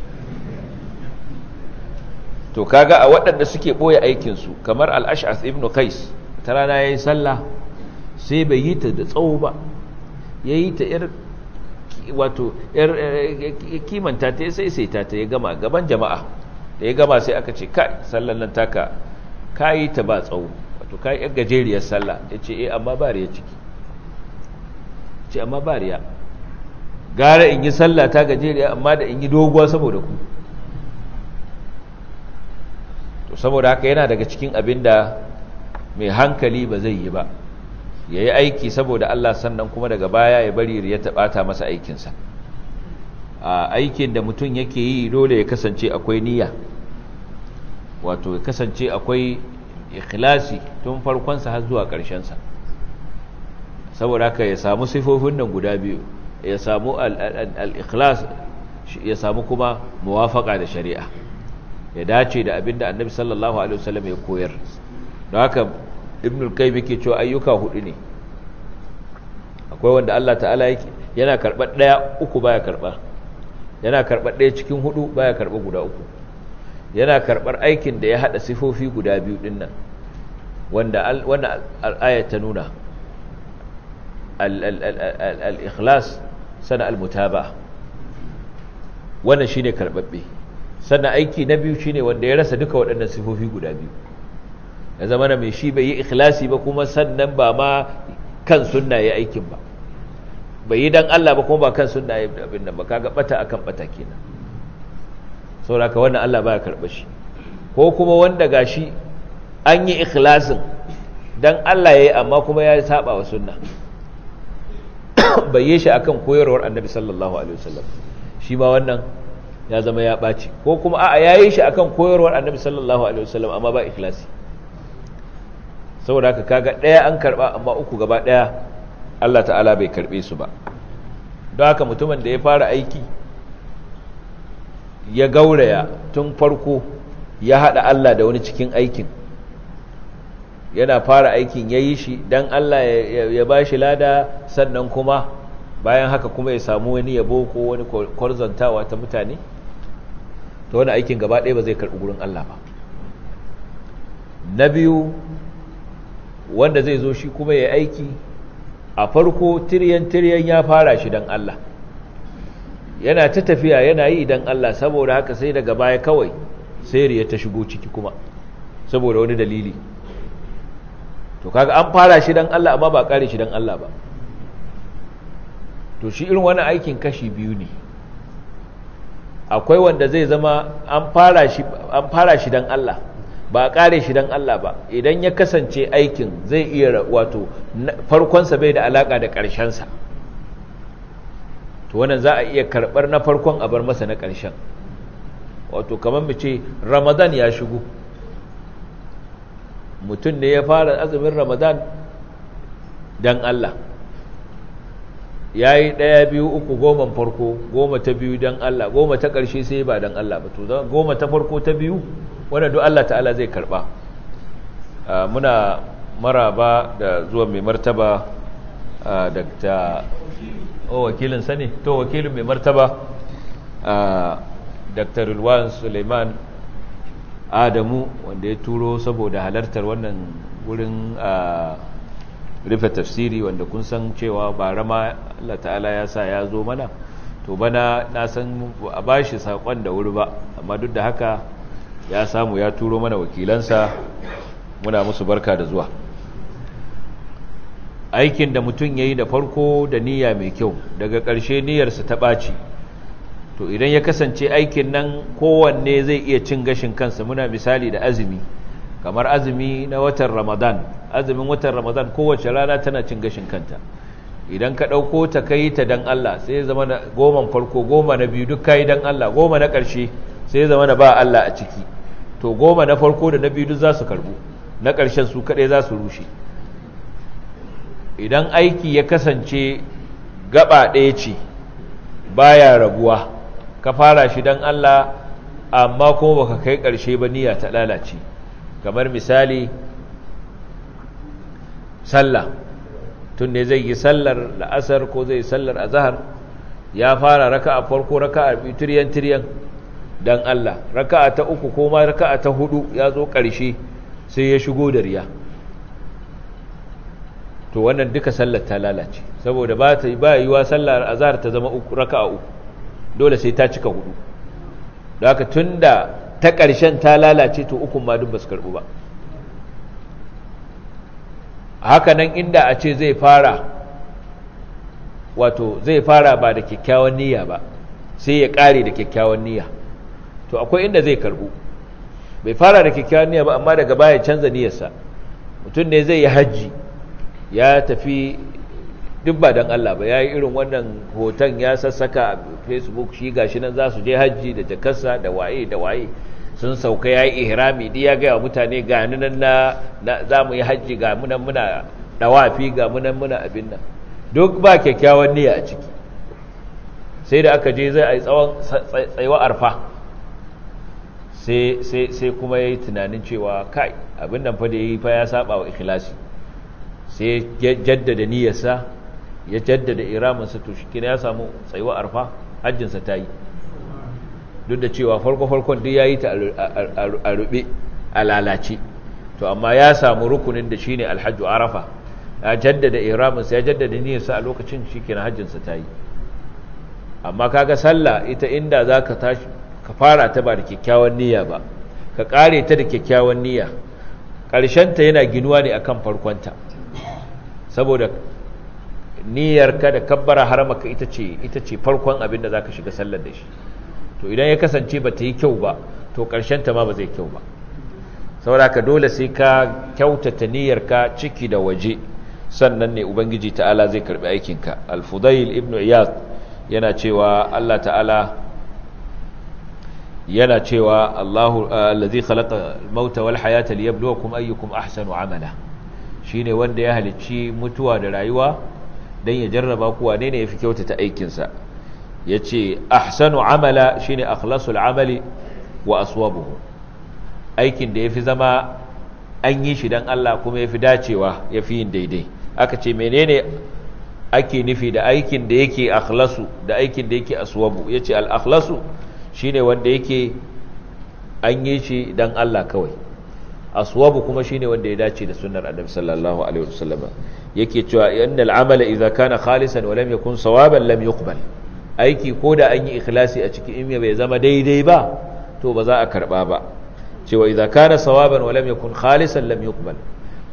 To kaga a waɗanda suke boye aikin su kamar Al-Ash'ath ibn Qais, ta rana yayi sallah sai bai yi ta da tsawo ba, yayi ta ir wato yar kimanta ta sai sai ta ya gama gaban jama'a. Da ya gama sai aka ce kai sallan nan taka kai ta ba tsawo, wato kai yar gajeriyar sallah. Yace eh amma ba riya ciki, ce amma ba riya, gara in yi sallah ta gajeriya amma da in yi doguwa saboda ku. To saboda haka yana daga cikin abin da mai hankali ba zai yi ba, ya yi aiki saboda Allah sannan kuma daga baya ya bari ya taɓata masa aikinsa. A aikin da mutum yake yi dole ya kasance akwai niyya, wato ya kasance akwai ikhlasi tun farkonsa har zuwa ƙarshensa. Saboda haka ya samu sifofin nan guda biyu, ya samu al-ikhlas, ya samu kuma muwafaqa da shari'a, ya dace da abin da Annabi sallallahu alaihi wasallam ya koyar. Don haka Ibn al-Qayyim yake cewa ayyuka hudu ne. Akwai wanda Allah ta'ala yake yana karɓar ɗaya, uku baya karɓa. Yana karɓar ɗaya cikin hudu, baya karɓar guda uku. Yana karɓar aikin da ya haɗa sifofi guda biyu ɗin nan, wanda wannan al'aya ta nuna al-ikhlas sana al-mutaba, wannan shine karɓaɓɓe. Sannan aiki na biyu shine wanda ya rasa duka waɗannan sifofi guda biyu, ya zama na mai shi bai yi ikhlasi ba, kuma sannan ba ma kan sunna ya aikin ba, bai yi dan Allah ba kuma ba kan sunna ya abin nan ba, kaga bata akan bata kenan. Saboda haka wannan Allah baya karɓa shi. Ko kuma wanda gashi an yi ikhlasin dan Allah yayi amma kuma ya saba wa sunna, bai yi shi akan koyarwar Annabi sallallahu alaihi wasallam, shi ma wannan ya zama ya ɓaci. Ko kuma a'a yayi shi akan koyarwar Annabi sallallahu alaihi wasallam amma ba ikhlasi. Saboda haka kaga ɗaya an karɓa amma uku gaba ɗaya Allah ta'ala bai karɓe su ba. Don haka mutumin da ya fara aiki ya gauraya tun farko, ya haɗa Allah da wani cikin aikin, yana fara aikin ya yi shi don Allah ya ba shi lada, sannan kuma bayan haka kuma ya samu wani yabo ko wani kwarzantawa ta mutane, to wani aikin gaba ɗaya ba zai karɓi gurin Allah ba. Na biyu, wanda zai zo shi kuma ya aiki a farko tiryan-tiryan ya fara shi don Allah, yana ta tafiya yana yi don Allah, saboda haka sai daga baya kawai sai riya ta shigo ciki kuma saboda wani dalili. To kaga an fara shi don Allah amma ba kare shi don Allah ba. To shi irin wani aikin kashi biyu ne. Akwai wanda zai zama an fara shi don Allah ba a kare shi don Allah ba. Idan ya kasance aikin zai iya wato farkonsa bai da alaka da ƙarshensa, to wannan za a iya karɓar na farkon a bar masa na ƙarshen. Wato kamar mu ce Ramadan ya shigo, mutum ne ya fara azumin Ramadan don Allah, ya yi 1, 2, 3 goma farko, goma ta biyu don Allah, goma ta ƙarshe sai ba don Allah ba. To goma ta farko ta biyu wannan duk Allah ta'ala zai karba. Muna maraba da zuwa mai martaba Dr. Wakilin sani, to wakilin mai martaba Dr. Rilwan Suleiman Adamu wanda ya turo saboda halartar wannan wurin rufe tafsiri, wanda kun san cewa bara ma Allah ta'ala ya sa ya zo mana. To bana na san a bashi sakon da wuri ba, amma duk da haka ya samu ya turo mana wakilansa, muna musu barka da zuwa. Aikin da mutum ya yi da farko da niyya mai kyau, daga ƙarshe niyyarsa ta ɓaci. To idan ya kasance aikin nan kowanne zai iya cin gashin kansa, muna misali da azumi, kamar azumi na watan Ramadan. Azumin watan Ramadan kowace rana tana cin gashin kanta. Idan ka ɗauko ta kai ta dan Allah, sai ya zama na goman farko, goma na biyu duk kai dan Allah, goma na ƙarshe sai ya zama na ba Allah a ciki. To goma na farko da na biyu duk za su karbu, na ƙarshen su kaɗai za su rushe. Idan aiki ya kasance gaba ɗaya ce baya rabuwa, ka fara shi dan Allah amma kuma baka kai ƙarshe ba, niyya ta lalace. Kamar misali sallah, tun ne zai yi sallar la'asar ko zai yi sallar azhar, ya fara raka'a farko, raka'a biyu tiryan tiryan dan Allah, raka'a ta uku ko ma raka'a ta hudu ya zo ƙarshe sai ya shigo da riya. To wannan duka sallar ta lalace, saboda ba ta ba yiwa sallar azhar ta zama uku, raka'a uku, dole sai ta cika hudu. Don haka tunda ta ƙarshen ta lalace, to ukun ma duk ba su karbu ba. Haka nan inda a ce zai fara, wato zai fara ba da kyakkyawan niyya ba, sai ya ƙare da kyakkyawan niyya, to akwai inda zai karbu. Bai fara da kyakkyawan niyya ba, amma daga baya canza niyyarsa. Mutum ne zai yi hajji, ya tafi duk ba don Allah ba, ya yi irin wannan hoton ya sassaka a Facebook, shi gashi nan za su je hajji da jakarsa da waye da waye, sun sauka ya yi ihrami, duk ya gaya wa mutane ga nan na za mu yi hajji, ga munan muna dawafi, ga munan muna abin nan, duk ba kyakkyawan niyya a ciki. Sai da aka je zai a yi tsawon tsayuwa arfa, sai kuma ya yi tunanin cewa kai, abin nan fa da ya yi fa ya saba wa ikhlasi. Sai ya jaddada niyyarsa, ya jaddada iraminsa, to shi ya samu tsayuwa arfa, hajjinsa ta yi. Duk da cewa farko-farkon duk ya yi ta a rube, a lalace, to amma ya samu rukunin da shine alhajju arafa, ya jaddada iraminsa, ya jaddada niyyarsa a lokacin, shi kenan hajjinsa ta yi. Amma kaga sallah ita inda za ka tashi ka fara ta ba da kyakkyawan niyya ba, ka kare ta da kyakkyawan niyya, ƙarshenta yana ginuwa ne akan farkonta. Saboda niyyarka da kabbara haramaka ita ce farkon abin da zaka shiga sallar da shi. To idan ya kasance ba ta yi kyau ba, to ta ma ba zai kyau ba. Saboda ka dole sai ka kyautata niyyarka ciki da waje, sannan ne Ubangiji ta'ala zai karbi aikinka. Al-Fudail ibn Iyad yana cewa Allah ta'ala yana cewa Allahu allazi khalaqa al-mauta wal hayata liyabluwakum ayyukum ahsanu amala. Shine wanda ya halicci mutuwa da rayuwa dan ya jarraba ku wane ne yafi kyautata aikinsa. Yace ahsanu amala shine akhlasul amali wa aswabuhu, aikin da yafi zama an yi shi dan Allah kuma yafi dacewa, yafi yin daidai. Aka ce menene ake nufi da aikin da yake akhlasu da aikin da yake aswabu? Yace al akhlasu shine wanda yake an yi shi dan Allah kawai, aswabu kuma shine wanda ya dace da sunnar Annabi sallallahu alaihi wasallam. Yake cewa innal amala idza kana khalisan wa lam yakun sawaban lam yuqbal. Aiki ko da an yi ikhlasi a ciki, in bai zama daidai ba to ba za a karba ba. Cewa idza kana sawaban wa lam yakun khalisan lam yuqbal.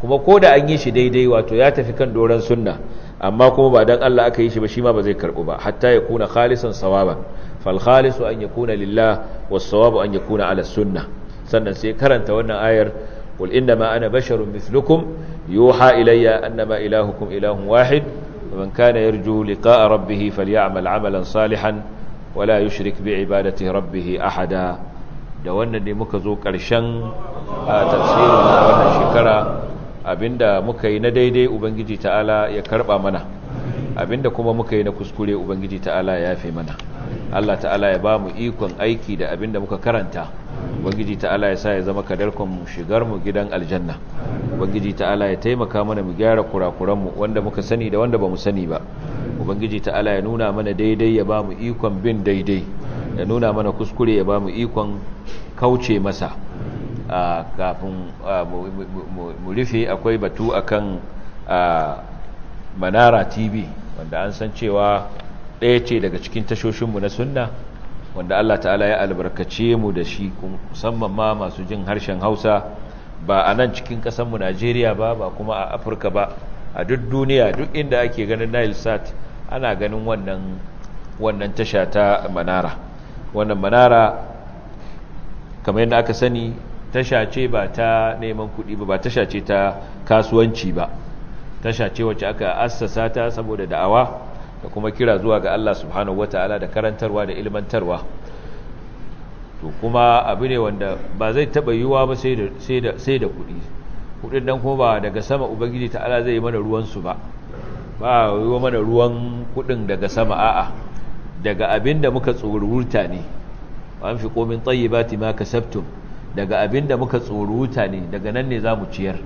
Kuma ko da an yi shi daidai, wato ya tafi kan doran sunna, amma kuma ba dan Allah aka yi shi ba, shi ma ba zai karbu ba, hatta ya kuna khalisan sawaban. Fal khalisu an yakuna lillah was sawabu an yakuna ala sunnah. Sannan sai karanta wannan ayar, qul innama ana basharun mithlukum yuha ilayya annama ilahukum ilahun wahid faman kana yarju liqa'a rabbih falyamal 'amalan salihan wala yushrik bi'ibadati rabbih ahada. Da wannan ne muka zo ƙarshen tafsirin wannan shekara. Abinda muka yi na daidai Ubangiji ta'ala ya karba mana, abinda kuma muka yi na kuskure Ubangiji ta'ala ya yafe mana. Allah ta'ala ya ba mu ikon aiki da abinda muka karanta. Ubangiji ta'ala ya sa ya zama kadarkon mu shigar mu gidan aljanna. Ubangiji ta'ala ya taimaka mana mu gyara kurakuran mu wanda muka sani da wanda bamu sani ba. Ubangiji ta'ala ya nuna mana daidai ya ba mu ikon bin daidai, Ya nuna mana kuskure, ya ba mu ikon kauce masa. Kafin mu rufe, akwai batu akan Manara TV, wanda an san cewa ɗaya ce daga cikin tashoshinmu na sunna, wanda Allah ta'ala ya albarkace mu da shi, musamman ma masu jin harshen Hausa, ba a nan cikin ƙasarmu Najeriya ba, ba kuma a Afirka ba, a duk duniya. Duk inda ake ganin Nile Sat ana ganin wannan tasha ta Manara. Wannan Manara, kamar yadda aka sani, tasha ce ba ta neman kuɗi ba, ba tasha ce ta kasuwanci ba. Tasha ce wacce aka assasa ta saboda da'awa da kuma kira zuwa ga Allah subhanahu wataala, da karantarwa da ilmantarwa. To kuma abu ne wanda ba zai taba yiwuwa ba sai da kuɗi. Kuɗin nan kuma ba daga sama Ubangiji ta'ala zai yi mana ruwan su ba, ba yi mana ruwan kuɗin daga sama. A'a, daga abin da muka tsoruta ne. Wa anfiqu min tayyibati ma kasabtum. Daga abin da muka tsoruta ne, daga nan ne zamu ciyar.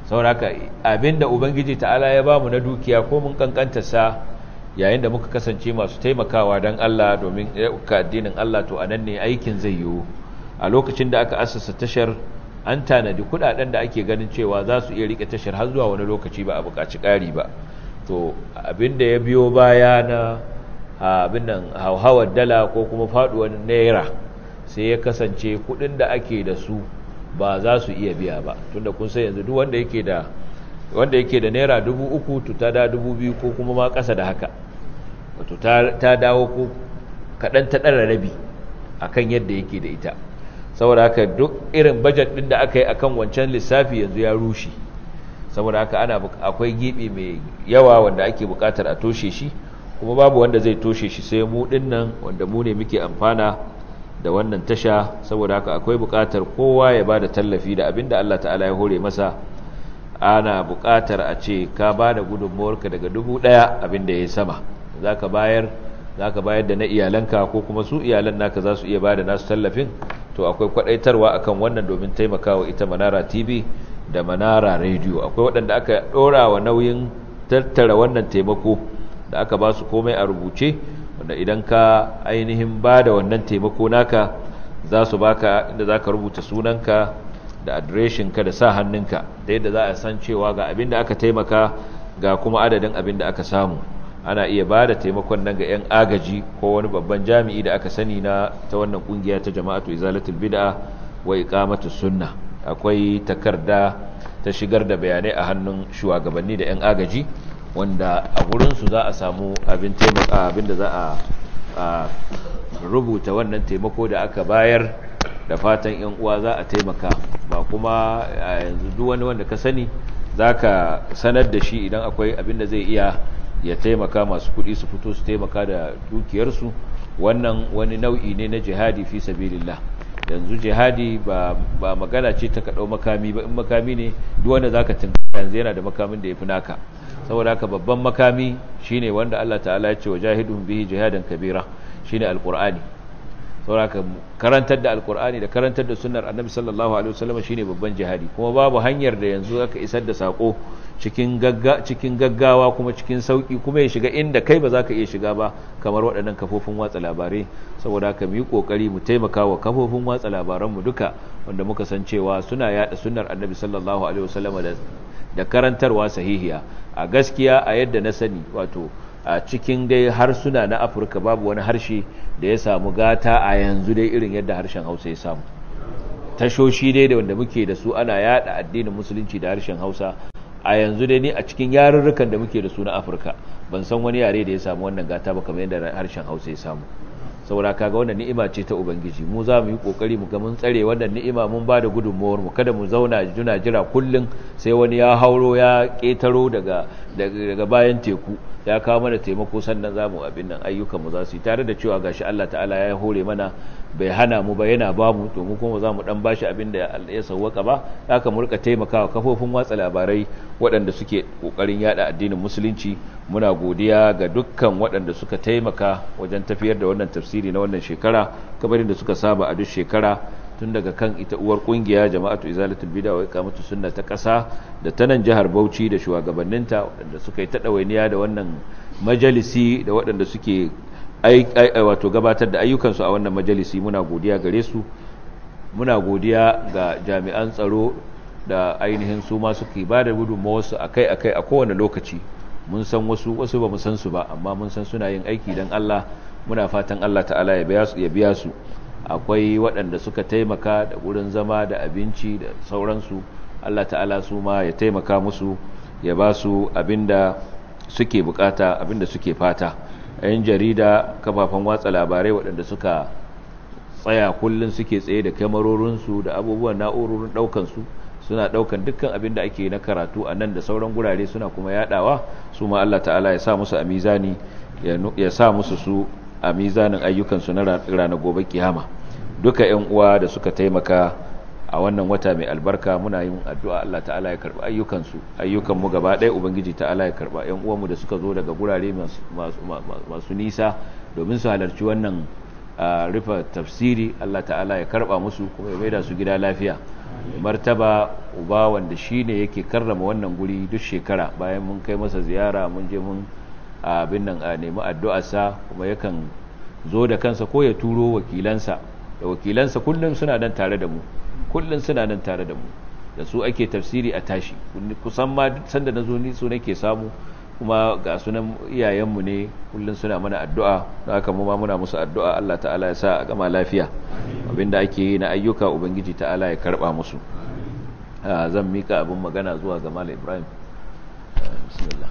Sauraka abin da Ubangiji ta'ala ya bamu na dukiya, ko mun kankanta sa, yayin da muka kasance masu taimakawa don Allah, domin ka addinin Allah, to anan ne aikin zai yiwu. A lokacin da aka assasa tashar, an tanadi kudaden da ake ganin cewa za su iya rike tashar har zuwa wani lokaci, ba a buƙaci ƙari ba. To abin da ya biyo baya na abin nan, hauhawar dala ko kuma faduwar naira, sai ya kasance kudin da ake da su ba za su iya biya ba, tunda kun san yanzu duk wanda yake da naira 3,000, to ta da 2,000 ko kuma ma ƙasa da haka, wato ta dawo ko kaɗan ta ɗara rabi akan yadda yake da ita. Saboda haka duk irin budget ɗin da aka yi akan wancan lissafi yanzu ya rushe. Saboda haka akwai gibi mai yawa wanda ake buƙatar a toshe shi, kuma babu wanda zai toshe shi sai mu ɗin nan, wanda mu ne muke amfana da wannan tasha. Saboda haka akwai buƙatar kowa ya ba da tallafi da abin da Allah ta'ala ya hore masa. Ana buƙatar a ce ka ba da gudunmawarka daga 1,000 abin da ya sama. Za ka bayar da na iyalanka, ko kuma su iyalan naka za su iya ba da nasu tallafin. To akwai kwadaitarwa akan wannan domin taimakawa ita Manara TV da Manara Radio. Akwai waɗanda aka ɗora wa nauyin tattara wannan taimako, da aka ba su komai a rubuce, wanda idan ka ainihin ba da wannan taimako naka, za su baka inda za ka rubuta sunanka da adireshinka da sa hannunka, da yadda za a san cewa ga abin da aka taimaka, ga kuma adadin abin da aka samu. Ana iya ba da taimakon nan ga 'yan agaji ko wani babban jami'i da aka sani na ta wannan kungiya ta Jama'atu Izalatul Bid'a wa Iqamatus Sunna. Akwai takarda ta shigar da bayanai a hannun shugabanni da 'yan agaji, wanda a gurinsu za a samu abin taimaka, abin da za a rubuta wannan taimako da aka bayar. Da fatan 'yan uwa za a taimaka. Ba kuma a yanzu, duk wani wanda ka sani za ka sanar da shi idan akwai abin da zai iya ya taimaka. Masu kuɗi su fito su taimaka da dukiyarsu. Wannan wani nau'i ne na jihadi fi sabilillah. Yanzu jihadi ba magana ce ta ka ɗau makami ba. In makami ne, duk wanda zaka tunkara yanzu yana da makamin da yafi naka. Saboda haka babban makami shine wanda Allah ta'ala ya ce wa jahidhum bihi jihadan kabira, shine Alqur'ani. Saboda haka karantar da Alqur'ani da karantar da sunnar Annabi sallallahu alaihi wasallam shine babban jihadi. Kuma babu hanyar da yanzu aka isar da sako cikin gaggawa kuma cikin sauki, kuma ya shiga inda kai ba za ka iya shiga ba, kamar waɗannan kafofin watsa labarai. Saboda haka mu yi kokari mu taimaka wa kafofin watsa labaranmu duka, wanda muka san cewa suna yada sunnar Annabi sallallahu alaihi wasallam da karantarwa sahihiya. A gaskiya, a yadda na sani, wato a cikin dai harsuna na Afirka, babu wani harshe da ya samu gata a yanzu dai irin yadda harshen Hausa ya samu. Tashoshi dai da wanda muke da su ana yada addinin Musulunci da harshen Hausa a yanzu dai, ni a cikin yarurrukan da muke da su na Afirka, ban san wani yare da ya samu wannan gata ba kamar yadda harshen Hausa ya samu. Saboda kaga wannan ni'ima ce ta Ubangiji. Mu za mu yi kokari mu ga mun tsare wannan ni'ima, mun ba da gudunmuwar mu. Kada mu zauna juna jira kullun sai wani ya hauro, ya ketaro daga bayan teku, ya kawo mana taimako, sannan za mu abin nan, ayyukan mu za su yi. Tare da cewa gashi Allah ta'ala ya hore mana, bai hana mu ba, yana ba mu, to mu kuma za mu dan bashi abin da ya sawwaka ba? Haka mu rika taimakawa kafofin watsa labarai waɗanda suke kokarin yada addinin Musulunci. Muna godiya ga dukkan waɗanda suka taimaka wajen tafiyar da wannan tafsiri na wannan shekara, kamar yadda suka saba a duk shekara, tun daga kan ita uwar kungiya Jama'atu Izalatul Bid'a wa Iqamatus Sunna ta ƙasa da ta nan jihar Bauchi da shugabanninta, waɗanda suka yi ta ɗawainiya da wannan majalisi, da waɗanda suke wato gabatar da ayyukansu a wannan majalisi. Muna godiya gare su, muna godiya ga jami'an tsaro da ainihin su ma suke ba da gudunmawarsu akai-akai a kowane lokaci. Mun san wasu, wasu ba mu san su ba, amma mun san suna yin aiki don Allah. Muna fatan Allah ta'ala ya biya su. Akwai waɗanda suka taimaka da wurin zama da abinci da sauransu. Allah ta'ala su ma ya taimaka musu, ya ba su abinda suke bukata, abinda suke fata. 'Yan jarida, kafafen watsa labarai waɗanda suka tsaya kullum suke tsaye da kyamarorinsu da abubuwan na'urorin ɗaukansu, suna ɗaukan dukkan abin da ake na karatu a nan da sauran gurare, suna kuma yaɗawa, su ma Allah ta'ala ya sa musu a mizani, ya sa musu su a mizanin ayyukansu na ranar gobe kiyama. Duka 'yan uwa da suka taimaka a wannan wata mai albarka, muna yin addu'a Allah ta'ala ya karɓi ayyukansu, ayyukanmu gaba ɗaya Ubangiji ta'ala ya karɓa. 'Yan uwanmu da suka zo daga gurare masu nisa domin su halarci wannan rufe tafsiri, Allah ta'ala ya karɓa musu kuma ya maida su gida lafiya. Martaba uba wanda shine yake karrama wannan guri duk shekara, bayan mun kai masa ziyara, mun je mun abin nan a nemi addu'arsa, kuma yakan zo da kansa ko ya turo wakilansa, da wakilansa kullum suna nan tare da mu, kullum suna nan tare da mu, da su ake tafsiri a tashi. Kusan ma duk sanda na zo ni su nake samu, kuma ga sunan iyayenmu ne, kullum suna mana addu'a. Don haka mu ma muna musu addu'a, Allah ta'ala ya sa a gama lafiya. Abinda ake yi na ayyuka, Ubangiji ta'ala ya karba musu. Zan mika abin magana zuwa ga Malam Ibrahim. Bismillah.